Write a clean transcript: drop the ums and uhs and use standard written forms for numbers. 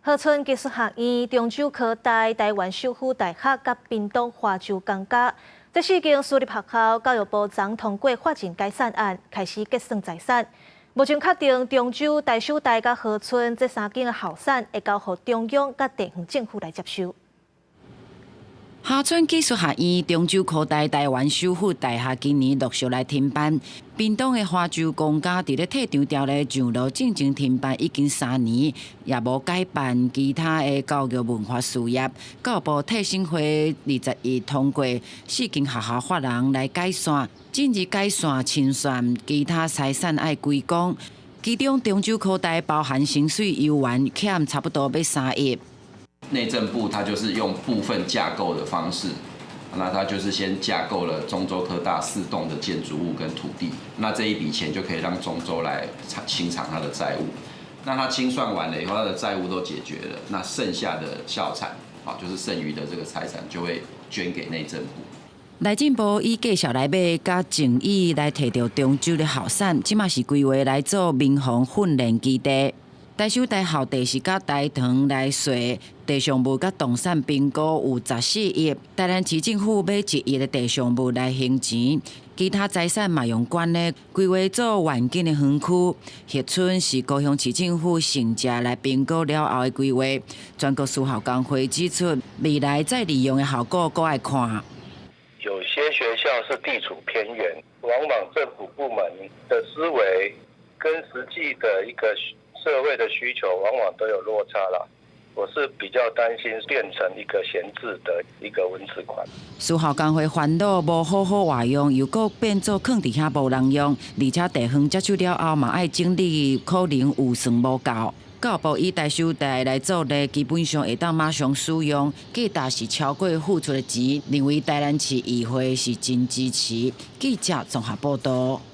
河村技術學院、中州科大、臺灣首府大學佮屏東華州公家，這四間私立學校，教育部昨通過法人解散案，開始結算財產。目前確定中州、台首大佮河村這三間的校產會交予中央佮地方政府來接收。河村技術學院、中州科大、臺灣首府大學今年陸續來停辦。屏東的華州公家佇咧退場條例上路進前停辦已經3年，也無改辦其他的教育文化事業。教育部退審會20日通過四間學校法人來解散，進而解散清算，其他財產愛歸公。其中中州科大包含薪水猶原欠差不多欲3億。內政部它就是用部分價購的方式，那它就是先價購了中州科大四棟的建築物跟土地，那這一筆錢就可以讓中州來清償它的債務。那它清算完了以後，它的債務都解決了，那剩下的校產，好，就是剩餘的這個財產就會捐給內政部。內政部以繼續來買佮贈與來提著中州的校產，這馬是規劃來做民防訓練基地。台首大校地是佮台糖來稅，地上物佮動產評估有14億。台南市政府買1億的地上物來還錢，其他財產嘛用捐的，規劃做遠景的園區。恆春是高雄市政府承接來評估了後的規劃。全國私校工會指出，未來再利用的效果閣愛看。有些學校是地處偏遠，往往政府部門的思維跟實際的一個社會的需求往往都有落差啦。我是比較擔心變成一個閒置的一個蚊子館。私校工會煩惱無好好活用，又閣變做囥佇遐無人用，而且地方接手了後嘛愛整理，可能預算無夠。教育部以台首大來做例，基本上會當馬上使用，價值是超過付出的錢，認為台南市議會是真支持。記者綜合報道。